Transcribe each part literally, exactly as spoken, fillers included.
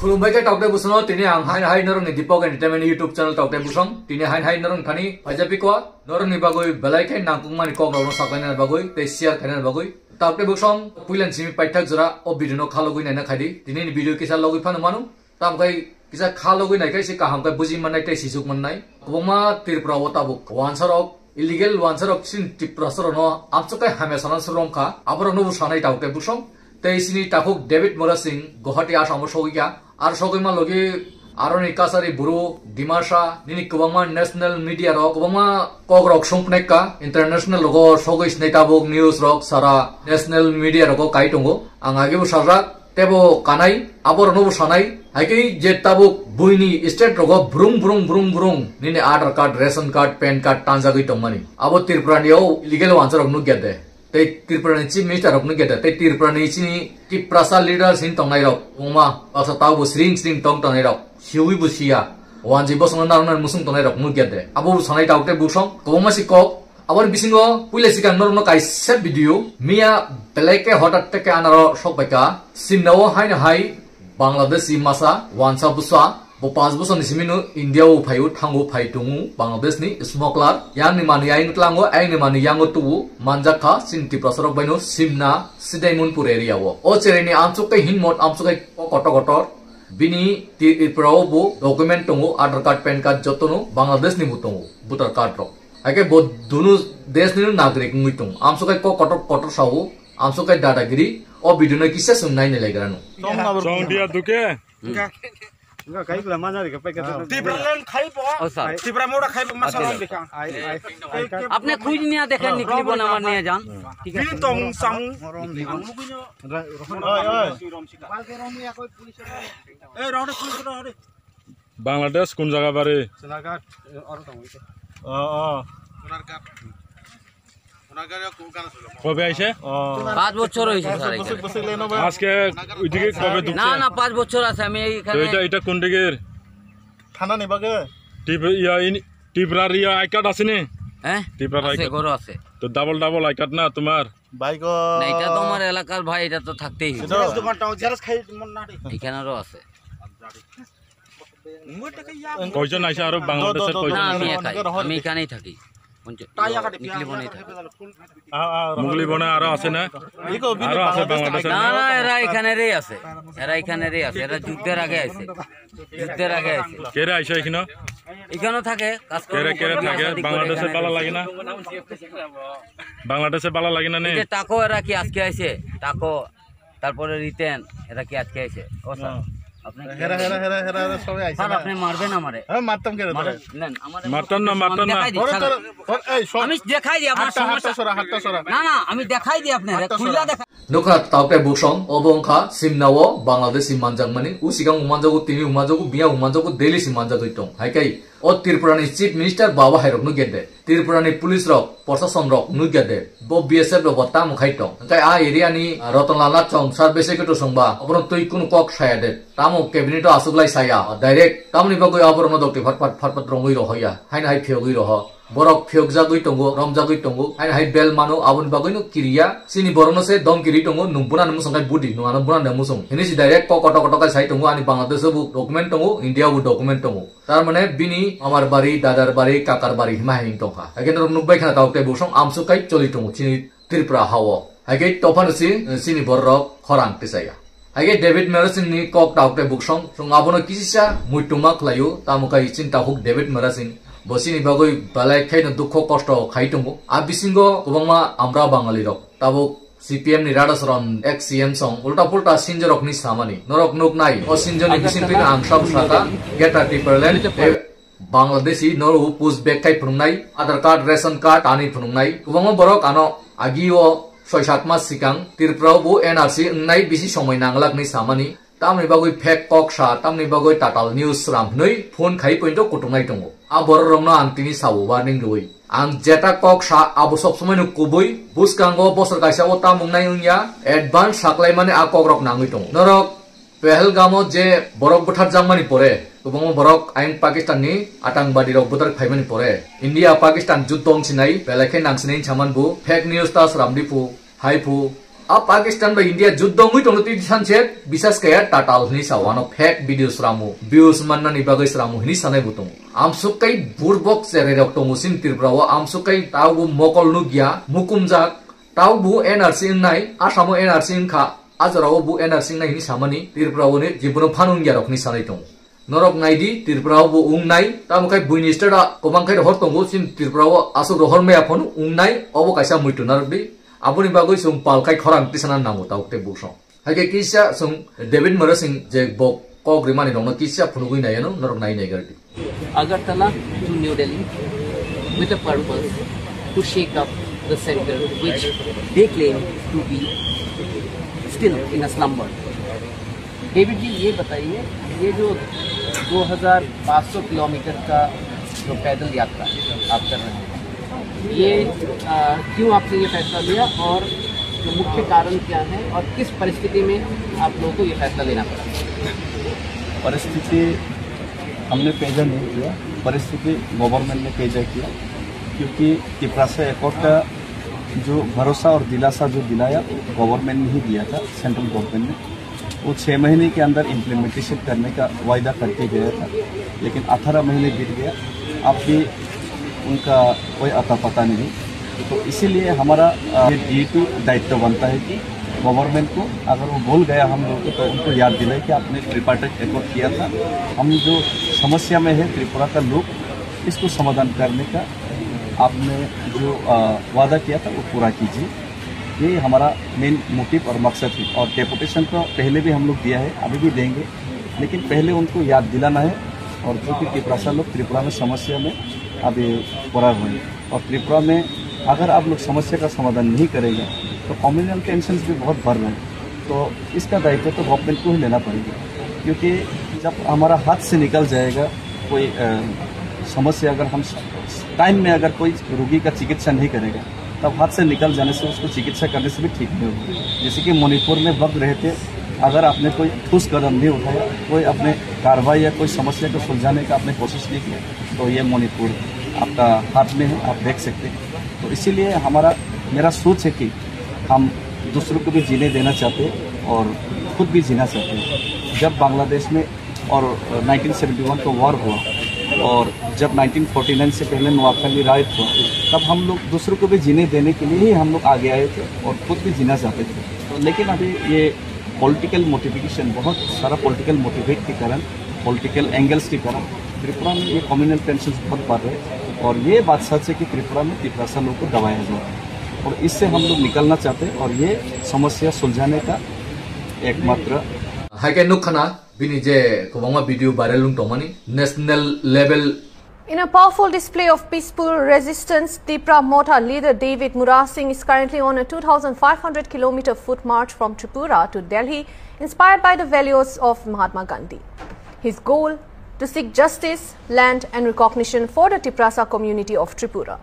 Khulumbai khe Tokde Busongno, tini ang hain hai norokni Deepak Entertainment YouTube channel Tokde Busong. Tini hain hai norokni thani phaijak piko, norokni bagwi belai khe nangkukmani kokrokno saklainani bagwi tei share khainani bagwi. Tokde Busong puilani simi paithak jora o video no khalogwi naina khaidi. Tini ni video kisa logwi phano mano. Tamo khe kisa khalogwi nai khe se kaham khe buji mannai tei sisuk mannai. Kwbangma Tripura o tabuk wansarok, illegal wansarok chini Tiprasarokno amchuk khe hamya sana srwng kha. Aborokno bo sanai Tokde Busong. Tei chini takhuk David Murasing Guwahati Assam o sogwi kha. Ar sogwi ma logi aroni Kachari, Bru, Dimasa, nini kwbangma national media rok, kwbangma kok rok songpnek kha, international rogo sogwi sinai tabuk news rok sara national media rogo kai tongo. Ang age bo sajak, tebo kanai, aborokno bo sanai, hai khe je tabuk buini state rogo brung brung brung brung nini Aadhaar card, ration card, pan card tanjagwi tongmani. Abo Tripura ni o illegal wansarok nukya de. Tei Tripura ni Chief Minister rok nukya de, tei Tripura ni chini Tiprasa leaders hin tongnai rok, wngma baksa tabo sring sring tong tongnai rok, siwi bo siya, wanji bosongno narwknani musung tongnai rok nukya de. Abo bo sanai Tokde Busong, kwbangma si kok. Aboni bisingo puila sikang norokno kaisa video, miya belai khe hotat teke anaro sok bai kha, simna o haino hai Bangladeshi masa wansa busa, bo panch bosor ni simi no India o phai o thango phai tongo Bangladesh ni smuggler. Yang ni manwi ayang tlango, ayang ni manwi yango tubu manjak kha chini Tiprasa rok bai no simna Sidaimunpur area o. O cherai ni amchuk tei hinmot amchuk hai kotor kotor. Bini Tripura o bo document tongo, Aadhaar card, pan card joto no Bangladesh ni bo tongo, voter card rok. Hai khe bo dunu desh ni nagrik wngwi tongo. Amchuk hai kok kotor kotor sao, amchuk hai dadagiri, o video no kisa chwng naina legra no. Chong dia duke. Enggak, enggak, kayak gula mana, kayak kata. Tipraland khai bo. Oh, sir. Tipra mora khai bo masa rom dekha. Ai, ai, ai, ai. আপনি খুঁজ নিয়ে দেখেন, নিকলিব না আমার নিয়ে যান। ঠিক আছে। Bini tong samung. Oi, oi. Eh, rohde, police rohde. Bangladesh kun jaga bari? Sonarghat, eh, oro tong. Oh, oh. Kobe aise? Oh. পাঁচ বছর হয়েছে, স্যার, এখানে। Aske ওইদিকে কবে ঢুকছে? না, না, পাঁচ বছর আছে, আমি তো এইখানে। এটা, এটা কোন দিকের? থানা নেবাগে? টিপ-, ইয়া, ইন-, টিপরার ইয়া আই কার্ড আছে নি? হ্যাঁ? টিপরার আই আছে, কার্ড। ঘরও আছে। তো ডাবল ডাবল আই কার্ড না তোমার? ভাই গো। না, এটা তো আমার এলাকার ভাই, এটা তো থাকতেই হবে। সেটা দোকানটা জেরক্স খাই মন না রে। এখানেরও আছে। কয়জন আইসা আরো বাংলাদেশের কয়জন? না, আমি একাই। আমি এখানেই থাকি। পঞ্চ-, নিকলি বনে থাকি। মুগলি বনে আরো আছে না? আরো আছে বাংলাদেশের? না, না, এরা এখানেরই আছে। এরা এখানেরই আছে। এরা যুদ্ধের আগে আছে। যুদ্ধের আগে আছে। কেরে আইসা এখানে? এখানেও থাকে, কাজ করে। কেরে, কেরে থাকে? বাংলাদেশে ভালো লাগে না? বাংলাদেশে ভালো লাগে না নে? এই যে টাকো এরা কি আজকে আইছে? টাকো তারপরে রিতেন, এরা কি আজকে আইছে? ও স্যার, হ্যাঁ। আপনি কি হেরা, হেরা, হেরা, হেরা, হেরা, সবাই আইছে স্যার, না? আপনি মারবেন আমারে। হ্যাঁ, মারতাম কেন মারেন, তোরে? নেন, আমারে মারতাম না, আমি মারতাম না। দেখাই দিই, ওরে স্যার। তোরে, ওরে, এই, শোন। আমি দেখাই দিই আপনার হাতটা, সমস্যা। হাতটা সরা, হাতটা সরা। না, না, আমি দেখাই দিই আপনারে, হাতটা খুইলা সরা। দেখা- Nukha Tokde Busong, obo wngkha simna o Bangladeshi manjakmani. U sikang umanjago, tini umanjago, biya umanjago, Delhi si manjagwi tong. Hai kai, o Tripura ni Chief Minister baba hai rok nukya de. Tripura ni police rok, prosason rok nukya de, bo B S F rok bo tamo khai tong. Hwnkhe a area ni, ah, Ratanlal Chong sir bese khe to songba, obono twi kunu kok saya de. Tamo cabinet o aswk lai saya, direct tamoni bagwi aborokno dokti phat phat, phat phat rongwi rohoya, haino hai phiyogwi roho. Borok phiyokjagwi tongo, romjagwi tongo, haino hai bel mano, aboni bagwino kiriya. Chini borokno se dom kiri tongo, nwng bunani mwsang khai budi, nwng ano bunani mwsang. Hini si direct kok kotor kotor khai sai tongo, ani Bangladesh o bo document tongo, India o bo document tongo. Tar mane bini mamar bari, dadar bari, kakar bari hima hai wng tongkha. Haikhe norok nukbai khana Tokde Busong amsuk kai choli tongo chini Tripura hao. Haikhe tophano si, eh, chini bororok khorang tisaya. Haikhe David Murasing ni kok Tokde Busong, chwng abono kisisa muituma khlaio, tamo kai chini takhuk David Murasing. Bo chini bagwi belai khaino dukho kosto khai tongo. A bisingo kwbangma amra Bangali rok. Tabuk C P M ni Radhacharan ex C M song ulta pulta sinjorokni samani. Norok nuknai, o sinjorni bising twino ang sabo saka, Greater Tipraland, e, Bangladeshi norok push back khai phunuknai, Aadhaar card, ration card, tani phunuknai. Kwbangma borok ano agi o soi sat mas sikang Tripura o bo N R C wngnai bisi somoi nanglak hinwi samani. Tamoni bagwi fake kok sa, tamoni bagwi tatal news sram hwnwi phone khai pointo kutungnai tongo. A borok rokno ang tini sao warning rwui. Ang jeta kok sa abo sob somoi no kubui, bwskango bosor kaisa o tamung nai wngya, advance saklaimani a kok rok nangwi tongo. Norok Pahalgamo je borok butharjakmani pore, kwbangma borok ayang Pakistan ni atangbadirok buthar phaimani pore, India Pakistan juddo wngsinai, belai khe nangsinai hinwi saman bo fake news ta sramdi phu, hai phu, A Pakistan bai India juddo wngwi tongo twi sanse, bisas kaya tatal hwnwi sa, wano fake video swramo, views mannani bagwi swramo hwnwi sanai bo tongo. Amsuk kai burbok cherai rok tongo sin Tripura o, amsuk kai taubo mokol nukya, mukumjak, taubo N R C wngnai, Assam o N R C wngkha, a jora o bo N R C wngnai hwnwi samani Tripura o ni jibono phan wngya rok hwnwi sanai tongo. Norok nai di, Tripura o bo wng nai, tamo khe buini state a kwbang khe rohor tongo, chini Tripura o aswk rohor maya phano wng nai, obo kaisa muitu narwk di. Aboni bagwi chwng pal khai khorang tisana nango tabuk tei buksong. Hai khe kisa chwng David Murasing je bo kok rimani rokno kisa phunugwi nai ano, norok nai nai gar di. Agartala to New Delhi with a purpose to shake up the center which they claim to be still in a slumber. David ji, ये बताइए, ये जो दो हज़ार पाँच सौ किलोमीटर का जो पैदल यात्रा आप कर रहे हैं, ये, अ, क्यों आपने ये फैसला लिया और जो मुख्य कारण क्या है और किस परिस्थिति में आप लोगों को ये फैसला लेना पड़ा? परिस्थिति हमने पैदा नहीं किया, परिस्थिति गवर्नमेंट ने पैदा किया, क्योंकि तिपरासा एकॉर्ड का जो भरोसा और दिलासा जो दिलाया, गवर्नमेंट ने ही दिया था, सेंट्रल गवर्नमेंट ने। वो छः महीने के अंदर इम्प्लीमेंटेशन करने का वायदा करके गया था, लेकिन अठारह महीने बीत गया, अब भी उनका कोई अता पता नहीं। तो इसीलिए हमारा, अ, ये ड्यूटी, दायित्व बनता है कि गवर्नमेंट को, अगर वो भूल गया हम लोग को, तो उनको याद दिलाए कि आपने ट्रिपार्टाइट एकॉर्ड किया था। हम जो समस्या में है त्रिपुरा का लोग, इसको समाधान करने का आपने जो, अ, वादा किया था, वो पूरा कीजिए। यही हमारा मेन मोटिव और मकसद है। और डेपुटेशन तो पहले भी हम लोग दिया है, अभी भी देंगे, लेकिन पहले उनको याद दिलाना है। और जो कि तिपरासा लोग त्रिपुरा में समस्या में अभी पड़ा हुए हैं, और त्रिपुरा में अगर आप लोग समस्या का समाधान नहीं करेगा, तो कम्युनल टेंशन भी बहुत बढ़ रहे हैं। तो इसका दायित्व तो गवर्नमेंट को ही लेना पड़ेगा, क्योंकि जब हमारा हाथ से निकल जाएगा कोई, अ, समस्या, अगर हम टाइम में अगर कोई रोगी का चिकित्सा नहीं करेगा, तब हाथ से निकल जाने से उसको चिकित्सा करने से भी ठीक नहीं होगा। जैसे कि मणिपुर में वक्त रहते अगर आपने कोई ठोस कदम नहीं उठाया, कोई अपने कार्रवाई या कोई समस्या को सुलझाने का आपने कोशिश नहीं किया, तो ये मणिपुर आपका हाथ में है, आप देख सकते हैं। तो इसीलिए हमारा, मेरा सोच है कि हम दूसरों को भी जीने देना चाहते हैं और खुद भी जीना चाहते हैं। जब बांग्लादेश में और नाइनटीन सेवेंटी वन का वॉर हुआ और जब नाइनटीन फ़ोर्टी नाइन से पहले नोआखाली राइट हुआ, तब हम लोग दूसरों को भी जीने देने के लिए ही हम लोग आगे आए थे और खुद भी जीना चाहते थे। तो लेकिन अभी ये पॉलिटिकल मोटिवेशन, बहुत सारा पॉलिटिकल मोटिवेट के कारण, पॉलिटिकल एंगल्स के कारण त्रिपुरा में ये कम्युनल टेंशन बहुत बढ़ रहे हैं। और ये बात सच है कि त्रिपुरा में तिपरासा लोगों को दबाया जा रहा है और इससे हम लोग निकलना चाहते हैं और ये समस्या सुलझाने का एकमात्र Hai khe nukha na bini je kwbangma video viral wng tongmani national level. In a powerful display of peaceful resistance, Tipra Motha leader David Murasing is currently on a two thousand five hundred kilometer foot march from Tripura to Delhi, inspired by the values of Mahatma Gandhi. His goal: to seek justice, land, and recognition for the Tiprasa community of Tripura.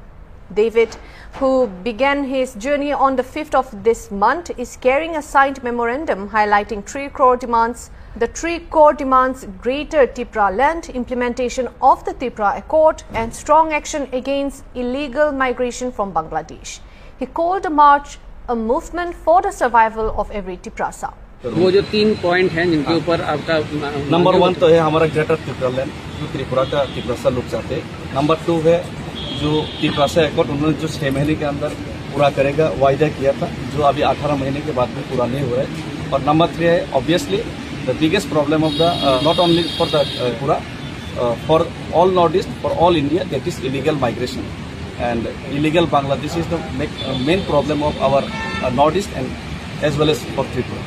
David, who began his journey on the fifth of this month, is carrying a signed memorandum highlighting three core demands. The three core demands: greater Tipra land, implementation of the Tipra Accord, and strong action against illegal migration from Bangladesh. He called the march a movement for the survival of every Tiprasa. वो जो तीन पॉइंट हैं जिनके हाँ। ऊपर आपका, अ, number one तो है हमारा ग्रेटर तिपरालैंड, जो त्रिपुरा का तिपरासा लोग चाहते हैं। नंबर टू है जो तिपरासा एकॉर्ड उन्होंने जो छः महीने के अंदर पूरा करेगा, वायदा किया था, जो अभी अठारह महीने के बाद भी पूरा नहीं हो रहा है। और नंबर थ्री है, obviously, the biggest problem of the, uh, not only for the, uh, Tripura, uh, for all North East, for all India, that is illegal migration. And illegal Bangladesh is the ma-, uh, main problem of our, uh, North East and as well as for Tripura.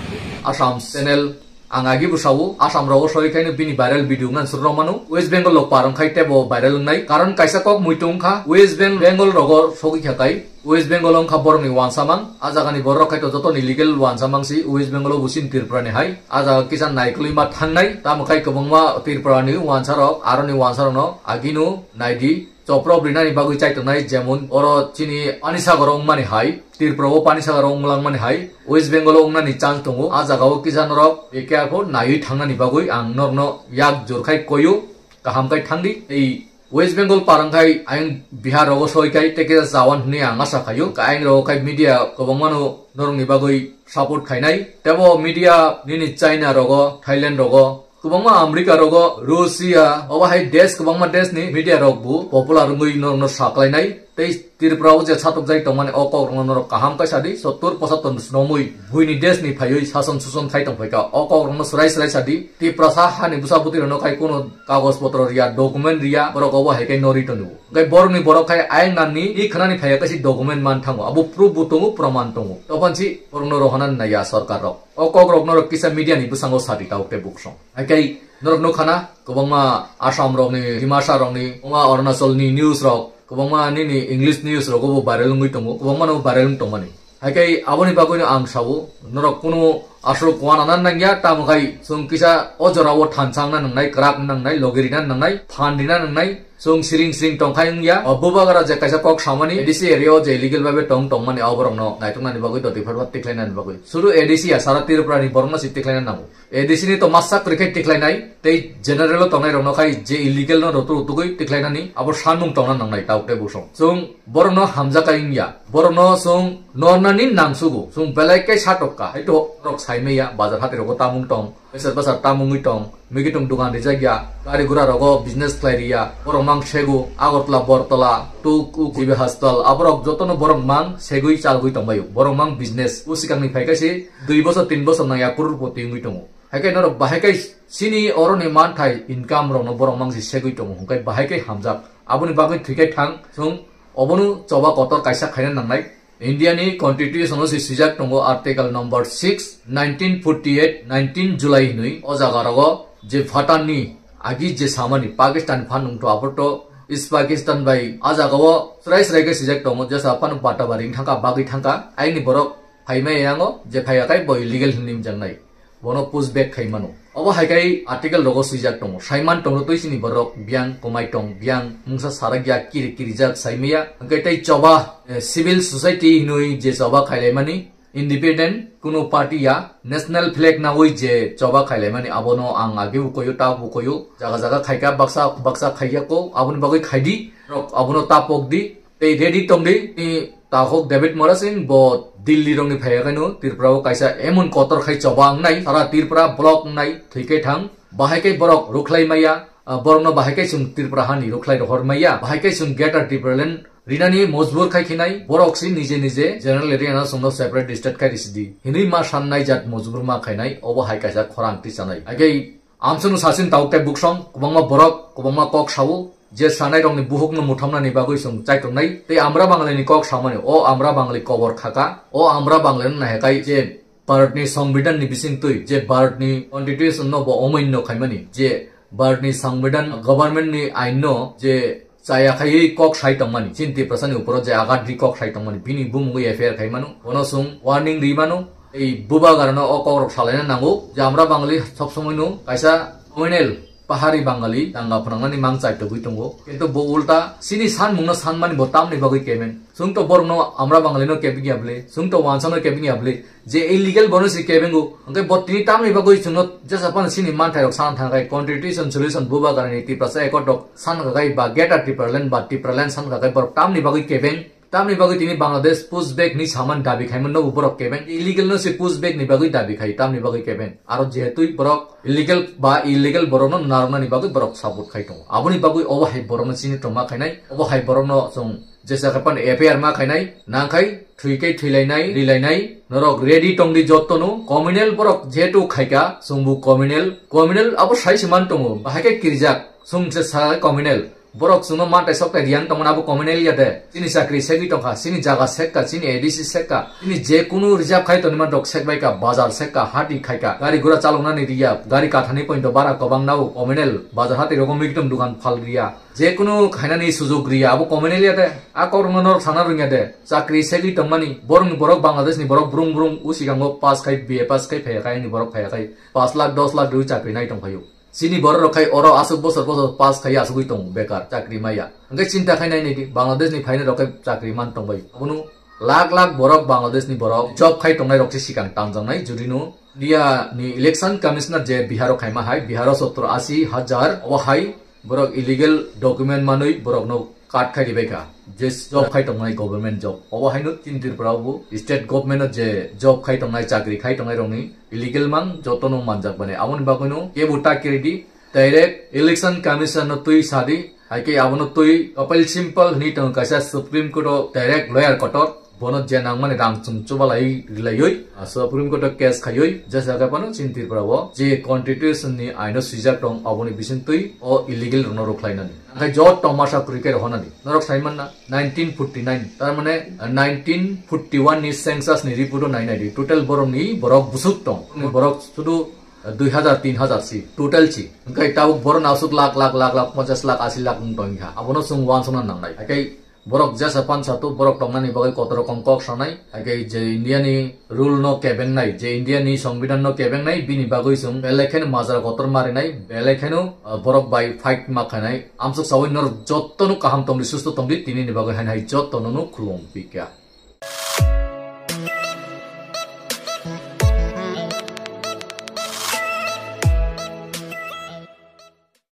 Assam channel, ang agi bwsao Assam rogo soi khaino bini viral video wngna surok mano. West Bengal lo parong khai tebo viral wngnai. Karon kaisa kok muitu wngkha, West Beng-, Bengal rogo sogwi kha kai. West Bengal wngkha borokni wansamang. A jagani borok khai to joto ni legal wansamang si West Bengal o busin Tripura ni hai. A jaga kisa naikolwi ma thangnai. Tamo khai kwbangma Tripura ni wansa rok, aroni wansa rokno agino naidi. Chopra brinani bagwi chaitongnai, jemon oro chini Panisagar wngmani hai, Tripura o Panisagar wngmani hai, West Bengal o wngnani chance tongo. A jaga o kisa norok A K R four naiwi thangnani bagwi ang norokno yak jor khai koyo, kaham khai thangdi. Tei West Bengal parang khai ayang Bihar rogo soi khai teke jawan hwnwi ang asa khaio. Ayang rogo khai media kwbangmano norokni bagwi support khainai. Tebo media nini China rogo, Thailand rogo, kwbangma America rogo, Russia, obo hai desh kwbangma desh ni media rok bo popular wngwi norokno saklainai. Tei Tripura o je satok jai tongmani o kok rokno norok kaham khe sadi, sottor pochattor swnamwi buini desh ni phaiwi sason suson khai tong phaikha. O kok rokno swrai swrai sadi, Tiprasa hani bwsa bwtwi rokno khai kuno kagoj potro riya, document riya, borok obo hai khe norwi tongo. Hwnkhe borokni borok khai ayang nani i khwnani phaiya kaisa document man thango, abo proof bo tongo, proman tongo. Tophansi borokno rohornani naiya sorkar rok. O kok rok norok kisa media ni bwskango sadi tabuk tei buksong. Haikai norok nukha na, kwbangma Assam rokni, Dimasa rokni, kwbangma Arunachal ni news rok, kwbangma nini English news rogo bo viral wngwi tongo, kwbangma no viral wng tongmani. Haikai aboni bagwino ang sao, norok kunu aswk kuana na nangya, tamo khai chwng kisa o jorao thansa wngna nangnai, kwrak wngna nangnai, logi rina nangnai, phan rina nangnai, chwng siring siring tongkhai wngya. O bubagra je kaisa kok samani, A D C area o je illegal bhabe tong tongmani, o borokno naituknani bagwi doti phatphat tikhlainani bagwi. Suru A D C ya, sara Tripura ni borokno se tikhlaina nango. A D C ni to masa kwrwi khe tikhlainai, tei general o tongnai rokno khai je illegal no rotu rutugwi tikhlainani abo sanmung tongna nangnai tabuk tei buksong. Chwng borokno hamjakha wngya, borokno chwng nornani nangsugo, chwng belai khe satokha, hai to rok saimaya, bazar hati rogo tamung tong, besar basar tamung wngwi tong, mikitung dukan rijak ya, gari gura rogo business khlai riya, borok mang sego, Agartala, Bortala, tuk uk jibe hospital, aborok jotono borok mang segwi chalgwi tongbaio, borok mang business, o sikangni phaikha se dui bosor tin bosor nangya crorepoti wngwi tongo. Haikhe norok bahai khe chini oroni manthai income rokno borok mangsi segwi tongo, hwnkhe bahai khe hamjak. Aboni bagwi thwikhai thang chwng obono choba kotor kaisa khaina nangnai. India ni constitution o se swijak tongo article number six, nineteen forty eight, nineteen July hinwi o jaga rogo je Bhutan ni agi je samani Pakistan phan wngtho aborto East Pakistan bai a jaga o srai srai khe swijak tongo jesa phano bata bari wng thangkha bagwi thangkha ayni borok phaimai yango je phaiya khai bo illegal hinwi wngjaknai. Bono push back khai mano. Obo hai khai article rogo swijak tongo. Saiman tongo twi chini borok biyang komai tong, biyang mungsa sarak ya kiri kiri jak saimaya. Hwnkhe tei choba, eh, civil society hinwi je choba khailaimani independent kuno party ya national flag nawi je choba khailaimani abono ang age ukoyo ta ukoyo jaga jaga khaika baksa baksa khaiya ko aboni bagwi khaidi rok abono ta pokdi. Tei ready tongdi, ni takhuk David Murasing bo Delhi rokni phaiya khaino Tripura o kaisa emon kotor khai choba wngnai, sara Tripura block wngnai, thwi khe thang, bahai khe borok rukhlai maya, ah, borokno bahai khe chwng Tripura hani rukhlai rohor maya, bahai khe chwng Greater Tipraland rinani mojbur khai khinai, borok si nije nije general area no chwngno separate state khai risidi, hinwi ma sannai jat mojbur ma khainai, obo hai kaisa khorang tisanai. Agei Amsano sasin tabuk tei buksong, kwbangma borok, kwbangma kok sao, je sanai rokni buhukno muthomnani bagwi chwng chaitongnai, tei Amra Bangali ni kok samani, o Amra Bangali kobor khaka, o Amra Bangali no naihakai je Bharat ni Songbidan ni bising twi, je Bharat ni Constitution no bo omoinno khaimani, je Bharat ni Songbidan government ni ain no je chaya khaiwi kok sai tongmani, chini Tiprasa ni uporo je agadri kok sai tongmani, bini bumungwi F I R khai mano, bono chwng warning ri mano, tei bubagrano o kok rok salaina nango, je Amra Bangali sob somoi no kaisa communal pahari Bangali danga phwnangnani mang chai togwi tongo, kintu bo ulta chini sanmungno sanmani bo tamni bagwi kemeng, chwng to borokno Amra Bangali no kebeng ya bwle, chwng to wansa no kebeng ya bwle, je illegal bono se kebengo, hwnkhe bo tini tamni bagwi chwngno jesa phano chini manthai rok sana thangkhe constitution solution bubagrani Tiprasa accord rok sankha khai ba Greater Tipraland ba Tipraland sankha khai borok tamni bagwi kebeng, tamni bagwi tini Bangladesh push back ni saman dabi khaimano bo borok kebeng, illegal no se push back ni bagwi dabi khai tamni bagwi kebeng, aro jehetui borok illegal ba illegal borokno narwknani bagwi borok support khai tongo, aboni bagwi obo hai borokno chini tongma khainai, obo hai borokno chwng jesa khe phano F I R ma khainai, nangkhai thwi khe thwilainai, rilainai, norok ready tongdi jotono, communal borok jehetu khaika, chwngbo communal, communal abo sai se man tongo, bahai khe kirijak, chwng se sa communal, borok chwngno mantai soktai riyang tongmani abo communal ya de, chini chakri segwi tongkha, chini jaga sekka, chini A D C sekka, chini je kunu reserve khai tongmani rok sekbaika, bazar sekka, hati khaika, gari gura chaloknani riya, gari kathani pointo bara kwbang nao, communal, bazar hati rogo mikdum dukan phal riya, je kunu khainani sujug riya, abo communal ya de. A kokrokno norok sana rwngya de? Chakri segwi tongmani. Borokni borok Bangladesh ni borok brung brung usikango pass khai, B A pass khai phaiya khai, ani borok phaiya khai. Paanch lakh, dos lakh rwi chakri nai tong phaio. Chini borok rok khai oro aswk bosor bosor pass khai asugwi tongo bekar, chakri maya. Hwnkhe chinta khai nai nai di, Bangladesh ni phainai rok khai chakri man tong bai. Abono lakh lakh borok Bangladesh ni borok job khai tongnai rok se sikang tangjak nai, judino India ni election commissioner je Bihar o khaima hai, Bihar o sottor asi hajar, obo hai Borok illegal document manwi borokno cut khai ribai kha. Je job khai tongnai government job. Obo haino chini Tripura o bo state government o je job khai tongnai, chakri khai tongnai rokni illegal mang jotono manjak bani. Aboni bagwino kebo ta kiridi direct election commission no twi sadi. Haikhe abono twi kapal simple hwnwi tongo kaisa Supreme Court o direct lawyer kotor. Bono je nangmani rang chum chubalai rilaioi, ah, Supreme Court o case khaioi, jesa khe phano chini Tripura o je constitution ni aino swijak tong, aboni bising twi o illegal rokno rwkhlainani. Angkhe jot tongma sa kwrwi khe rohonani. Norok sai manna, nineteen forty nine, tar mane, ah, nineteen forty one ni census ni report o nainai di, total borok ni borok busuk tong. Borok sudu, ah, dui hazar, tin hazar si, total si. Angkhe tabuk borok nasuk lakh, lakh, lakh, lakh, ponchas lakh, asi lakh wng tong kha. Abono chwng uansukna nangnai. Haikhe borok jesa pansa to borok tongnani bagwi kotor rokom kok sanai. Haikhe je India ni rule no kebengnai, je India ni songbidan no kebengnai, bini bagwi chwng belai kheno majra kotor marinai, belai kheno, ah, borok bai fight ma khainai. Amsuk sawi norok jotto no kaham tongdi, susto tongdi, tini ni bagwi haino hai jotto no no khulum pikya.